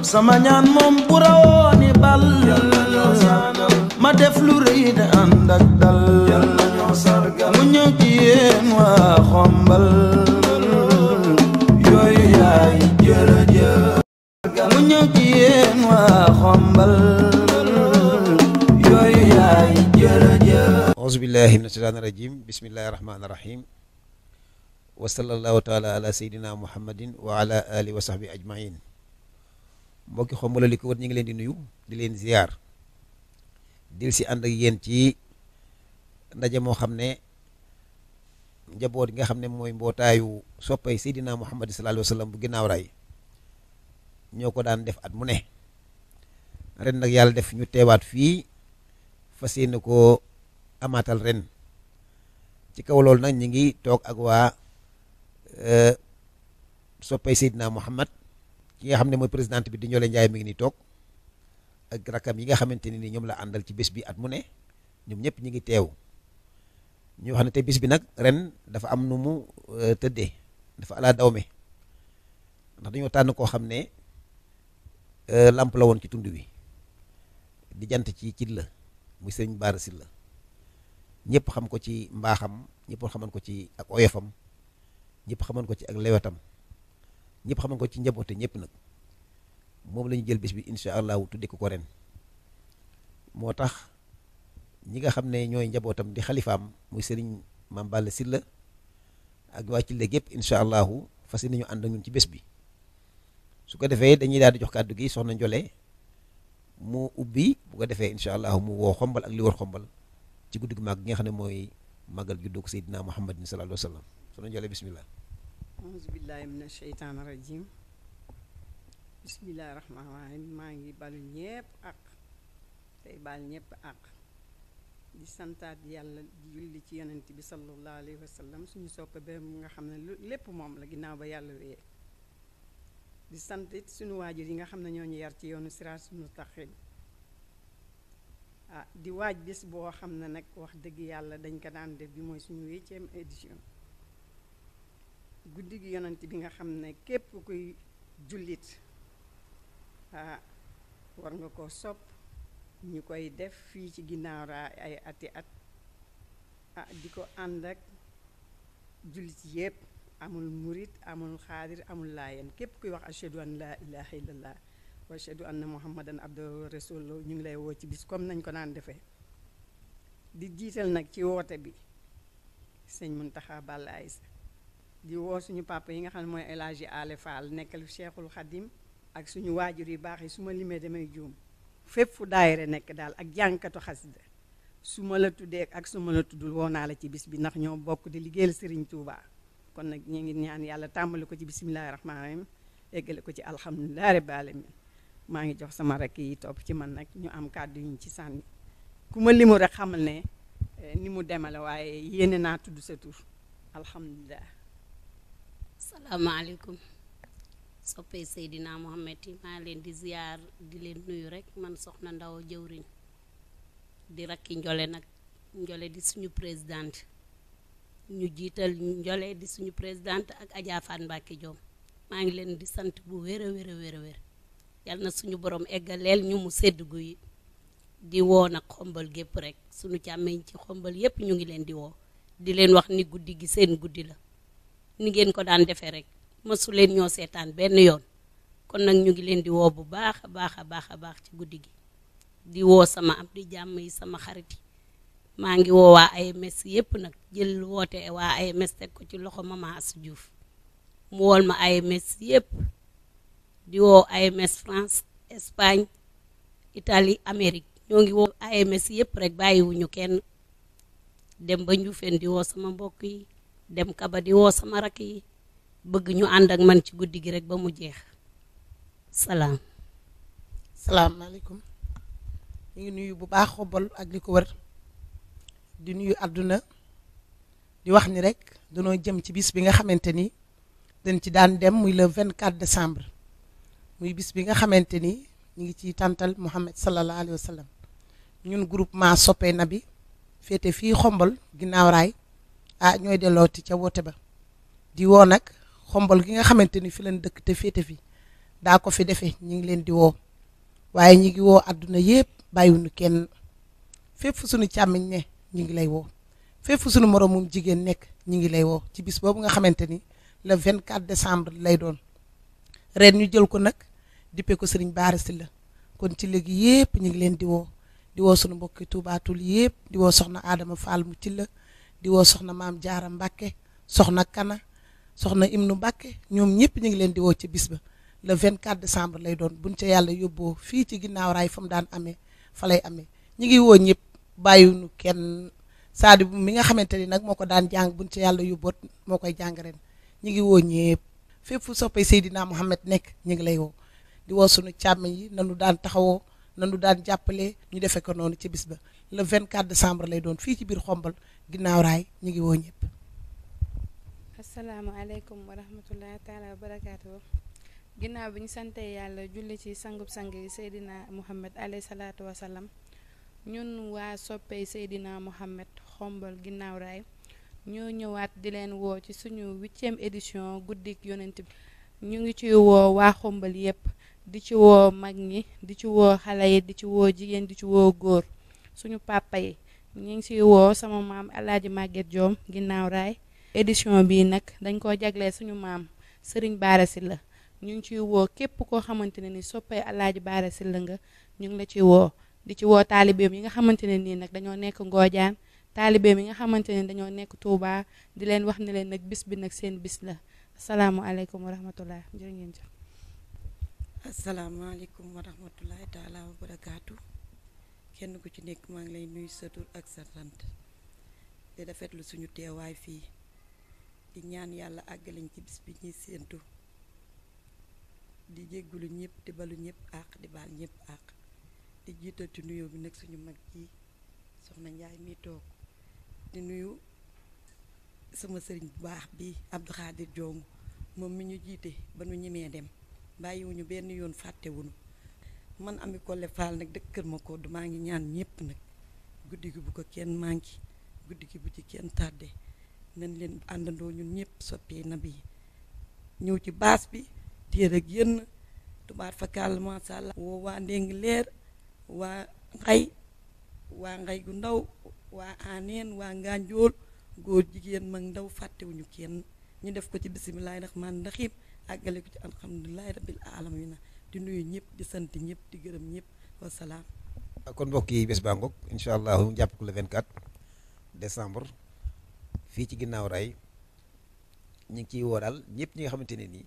sama ñaan moom bu rawooni bal ma def lu rëy de ànd ak dal mu ñëw ci yéen waa Xombal yooyu yaay jërëjëf mu ñëw ci yéen waa Xombal yooyu yaay jërëjëf. auzu billahi mina shaytaani rajim bismillahi rahmaani rahim wa sallallahu taala ala sayyidina muhammadin wa ala alihi wa sahbi ajmain. mbokki Xombal li ko wër ñu ngi leen di nuyu di leen ziar dil si ànd ak yéen ci ndaje moo xam ne njaboot gi nga xam ne mooy mbootaayu soppay Seydina Muhammad sallallahu alayhi wa sallam bu ginnaaw raay ñoo ko daan def at mu ne ren nag yàlla def ñu teewaat fii fas yéene ko amaatal ren ci kaw loolu nag ñi ngi toog ak waa soppay Seydina Muhammad ki nga xam ne mooy présidente bi di Ndiolé Ndiaye mi ngi nii toog ak rakam yi nga xamante ne ni ñoom la àndal ci bés bi at mu ne ñoom ñëpp ñi ngi teew ñu wax ne te bis bi nag ren dafa am nu mu tëddee dafa ala dawme ndax dañoo tànn koo xam ne lamp la woon ci tund wi di jant ci cit la muy sëriñ Bara Sylla ñëpp xam ko ci mbaaxam ñëpp xaman ko ci ak oyofam ñëpp xaman ko ci ak lewetam ñëpp xaman ko ci njaboote ñëpp nag moom la ñu jël bis bi incha allahu tudde ko ren moo tax ñi nga xam ne ñooy njabootam di xalifaam muy sëriñ Mame Balla Sylla ak waa ci léegi yëpp incha allahu fas yéene ñu ànd ak ñun ci bés bi su ko defee dañuy daal di jox kàddu gi soxna Ndiolé mu ubbi bu ko defee incha allahu mu woo Xombal ak li war Xombal ci guddi gu mag gi nga xam ne mooy màggal juddug Seydina Muhammadin sallallahu alayhi wa sallam soxna Ndiolé bismillah. auzu billahi mina sheytaani rajim bismillahi rahmaani rahim maa ngi balu ñëpp ak tey baal ñëpp ak di santaat yàlla di julli ci yonent bi sallallahu alayhi wa sallam suñu soppe ba mu nga xam ne lépp moom la ginnaaw ba yàlla wéyee di sant it suñu waajur yi nga xam ne ñoo ñu yar ci yoonu siraatal mustaqiim di waaj bis boo xam ne nag wax dëgg yàlla dañ ko daan def bi mooy suñu 8e édition guddi gi yonent bi nga xam ne képp kuy jullit war nga ko sopp ñu koy def fii ci ginnaaw raay ay ati at di ko ànd ak jullit yépp amul murit amul xaadir amul laayeen képp kuy wax ashhadu an laa ilaha illallah wa ashhadu anna muhammadan abduhu wa rasuluhu ñu ngi lay woo ci bis comme nañ ko daan defee di jiital nag ci woote bi sëñ Muntaxa Balla Aysa di woo suñu papa yi nga xam ne mooy El Hadji Ale Fall nekkal Cheikhul Khadim ak suñu waajur yu baax yi su ma limee damay juum fépp fu daayire nekk daal ak jànkatu xasida su ma la tuddee ak su ma la tuddul woo naa la ci bis bi ndax ñoo bokk di liggéeyal Serigne Touba kon nag ñu ngi ñaan yàlla tàmbali ko ci bisimilahi rahmaani rahim eggale ko ci alhamdulilahi rabbil alamin maa ngi jox sama rakk yi topp ci man nag ñu am kàddu yuñ ci sànni ku ma limu rek xamal ne ni mu demale waaye yéene naa tudd sa tur alhamdulilah. salaamaaleykum soppee Seydina Muhammad yi maa leen di ziyaar di leen nuyu rek man soxna Ndaw jëwriñ di rakki Ndiolé nag Ndiolé di suñu présidente ñu jiital Ndiolé di suñu présidente ak Adja Fan Mbacke Diom maa ngi leen di sant bu wér a wér a wér a wér yal na suñu borom eggaleel ñu mu sedd guy di woo nag Xombal gépp rek suñu càmmeñ ci Xombal yépp ñu ngi leen di woo di leen wax ni guddi gi seen guddi la ni ngeen ko daan defee rek mësu leen ñoo seetaan benn yoon kon nag ñu ngi leen di woo bu baax a baax a baax a baax ci guddi gi di woo sama am di jàmm yi sama xarit yi maa ngi woo waa AMS yépp nag jël woote waa AMS teg ko ci loxo Mama Assou Diouf mu wool ma AMS yépp di woo AMS France Espagne Italie Amérique ñoo ngi woo AMS yépp rek bàyyiwuñu kenn dem ba Njuufeen di woo sama mbokk yi dem Kaba di woo sama rakk yi bëgg ñu ànd ak man ci guddi gi rek ba mu jeex salaam. salaamaaleykum ñu ngi nuyu bu baax Xombal ak li ko wër di nuyu àdduna di wax ni rek danoo jëm ci bis bi nga xamante ni dañ ci daan dem muy le 24 décembre muy bis bi nga xamante ni ñu ngi ci tàntal Muhammad sallallahu alayhi wa sallam ñun groupement soppe nabi féete fii Xombal ginnaaw raay ñooy dellooti ca woote ba di woo nag Xombal gi nga xamante ni fi leen dëkk te féete fi daa ko fi defee ñu ngi leen di woo waaye ñu ngi woo àdduna yëpp bàyyiwuñu kenn fépp fu suñu càmmiñ ne ñu ngi lay woo fépp fu suñu moromum jigéen nekk ñu ngi lay woo ci bis boobu nga xamante ni le 24 décembre lay doon ren ñu jël ko nag dippee ko Serigne Bara Sylla kon ci léegi yëpp ñu ngi leen di woo suñu mbokki tuubaatul yëpp di woo soxna Adama Fall mu ci la di woo soxna maam Jaara Mbàkke soxna Kana soxna Imnu Mbàkke ñoom ñëpp ñu ngi leen di woo ci bis ba le 24 décembre lay doon buñ ca yàlla yóbboo fii ci ginnaaw raay fa mu daan amee fa lay amee ñu ngi woo ñëpp bàyyiwuñu kenn Saadi bu mi nga xamante ni nag moo ko daan jàng buñ ca yàlla yóbboot moo koy jàng ren ñu ngi woo ñëpp fépp fu soppay Seydina Mohamed nekk ñu ngi lay woo di woo suñu càmmiñ yi nanu daan taxawoo nanu daan jàppale ñu defee ko noonu ci bis ba le 24 décembre lay doon fii ci biir Xombal ginnaaw raay ñu ngi woo ñëpp. asalaamaaleykum wa rahmatullahi taala wa barakaatu. ginnaaw bi ñu sante yàlla julli ci sangub sang yi Seydina Mohamed alayhi salaatu wa salaam ñun waa soppey Seydina Mohamed Xombal ginnaaw raay ñoo ñëwaat di leen woo ci suñu 8e édition guddik yonent bi ñu ngi ci woo waa Xombal yépp di ci woo mag ñi di ci woo xale yi di ci woo jigéen di ci woo góor suñu papa yi ñu ngi ci woo sama maam Alaaji Maguette Diom ginnaaw raay édition bii nag dañ koo jaglee suñu maam Serigne Bara Sylla ñu ngi ciy woo képp koo xamante ne ni soppee Alaaji Bara Sylla nga ñu ngi la ci woo di ci woo taalibeem yi nga xamante ne nii nag dañoo nekk Ngoojaan taalibeem yi nga xamante ne dañoo nekk Touba di leen wax ne leen nag bis bi nag seen bis la asalaamualeykum wa rahmatullah jërë ngeen jëf. asalaamaaleykum wa rahmatullahi taala wa barakaatu kenn ku ci nekk maa ngi lay nuyu sa tur ak sa sant di rafetlu suñu teewaay fii di ñaan yàlla àggaliñ ci bis bi ñuy séentu di jéggulu ñëpp di balu ñëpp àq di baal ñëpp àq di jiital ci nuyoo bi nag suñu mag ji soxna Njaay mi toog di nuyu sama sëriñ bu baax bi Abdou Khadir Jong moom mi ñu jiite ba nu ñemee dem bàyyiwuñu benn yoon fàttewuñu man Ami Collé Fall nag dëkk Kër Makoddu maa ngi ñaan ñëpp nag guddi gi bu ko kenn manqué guddi gi bu ci kenn tàdde nañ leen àndandoo ñun ñëpp soppee na bi ñëw ci baas bi téer ak yënn tubaar fa kàll masha Allah woo waa ndéngi leer waa ngay gu ndaw waa aneen waa nganjool góor jigéen mag ndaw fàttewuñu kenn ñu def ko ci bisimilahi rahmaani rahim àggale ko ci alhamdulilahi rabbil alamina di nuyu ñëpp di sant ñëpp di gërëm ñëpp wasalaam. kon mbokk yi bés baa ngoog incha allahu jàpp ko le 24 décembre fii ci ginnaaw raay ñu ngi ciy woo daal ñëpp ñi nga xamante ne nii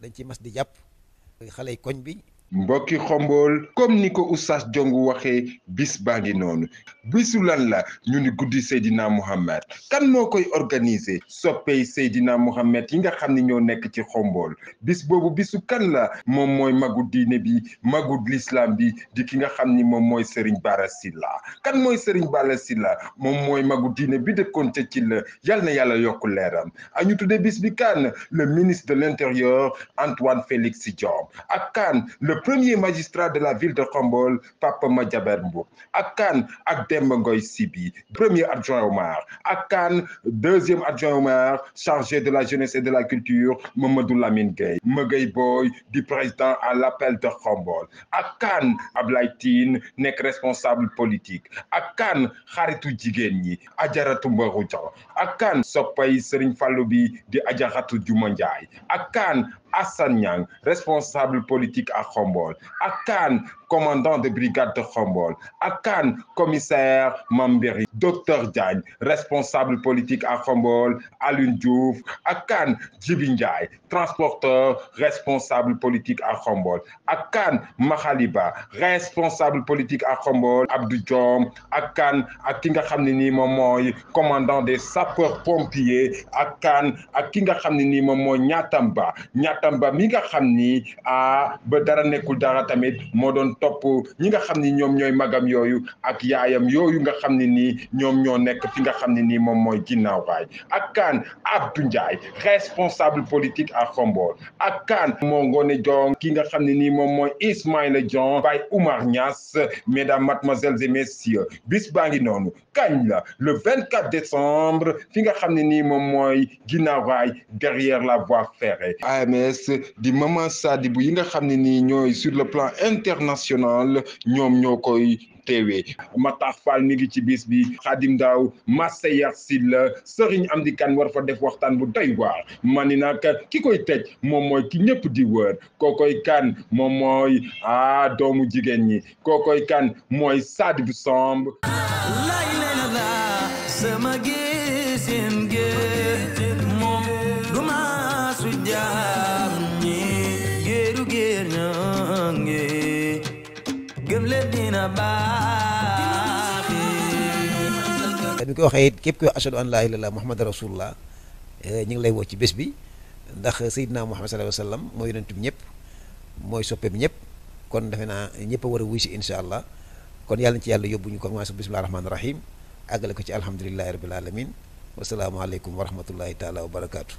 dañ ci mas di jàpp xale yi koñ bi. mbokki Xombol comme ni ko Oustaz Jongu waxee bis baa ngi noonu bisu lan la ñu ni guddi Seydina Mohamed kan moo koy organiser soppey Seydina Mohamed yi nga xam ni ñoo nekk ci Xombol bis boobu bisu kan la moom mooy magu diine bi magu l'islam bi di ki nga xam ni moom mooy Serigne Bara Sylla kan mooy Serigne Bara Sylla moom mooy magu diine bi dëkkoon ca ci la yal na yàlla yokk leeram a ñu tuddee bis bi kan le ministre de l'intérieur Antoine Félix Diome ak kan le premier magistrat de la ville de Khombol Papa Madiaber Mboup ak kan ak Demba Ngoy Sibi premier adjoint au maire ak kan deuxième adjoint au maire chargé de la jeunesse et de la culture Mamadou Lamine Gueye Magay Boy di président à l'appel de Khombol ak kan Ablaye Tine nekk responsable politique ak kan xaritu jigéen ñi Ajaratu Mbarou Diaw ak kan soppay Serigne Fallou bi di Ajaratu Juma Ndiaye ak kan Assane Niang responsable politique à Khombol ak kan commandant de brigade de Khombol ak kan commissaire Mambéry docteur Diagne responsable politique à Khombol Alioune Diouf ak kan Djibi Ndiaye transporteur responsable politique à Khombol ak kan Makhaliba responsable politique à Khombol Abdou Diom ak kan ak ki nga xam ne nii moom mooy commandant des sapeurs pompiers ak kan ak ki nga xam ne nii moom mooy Ñatamba mi nga xam ni ba dara nekkul dara tamit moo doon topp ñi nga xam ni ñoom ñooy magam yooyu ak yaayam yooyu nga xam ne nii ñoom ñoo nekk fi nga xam ne nii moom mooy ginnaaw raay ak kan Abdou Ndiaye responsable politique à Khombol ak kan moo ngoone Diong ki nga xam ne nii moom mooy Ismaïla Diong Baye Oumar Niass mesdames mademoiselles et messieurs bis baa ngi noonu kañ la le 24 décembre fi nga xam ne nii moom mooy ginnaaw raay derrière la voie ferrée. Thiès di maman Sadibou yi nga xam ne nii ñooy sur le plan international ñoom ñoo koy teewee. Matar Fall mi ngi ci bis bi, Khadim Ndaw, Massayer Sylla, Serigne Amdi Kane war fa def waxtaan bu doy waar. ma ni nag ki koy tëj moom mooy ki ñëpp di wër kookoy kan moom mooy doomu jigéen ñi kookoy kan mooy Sadibou Samb. lay lay la sama gisin ge moom du ma su jaam ñi géeru géer ñange gëm leen dina baaxi. dañ koy waxee it képp koy ashadu an laa ilaaha illallaah Muhammad rasulullah ñu ngi lay woo ci bés bi ndax Seydina Muhammad sallallahu alayhi wa sallam mooy yonent bi ñëpp mooy soppeem ñëpp kon defe naa ñëpp a war a wuy si incha allah kon yàlla na ci yàlla yóbbu ñu commencé bismillahi rahmaani rahim àggale ko ci alhamdulillahi rabbil alamin wasalaamualeykum wa rahmatullahi taala wa barakaatu.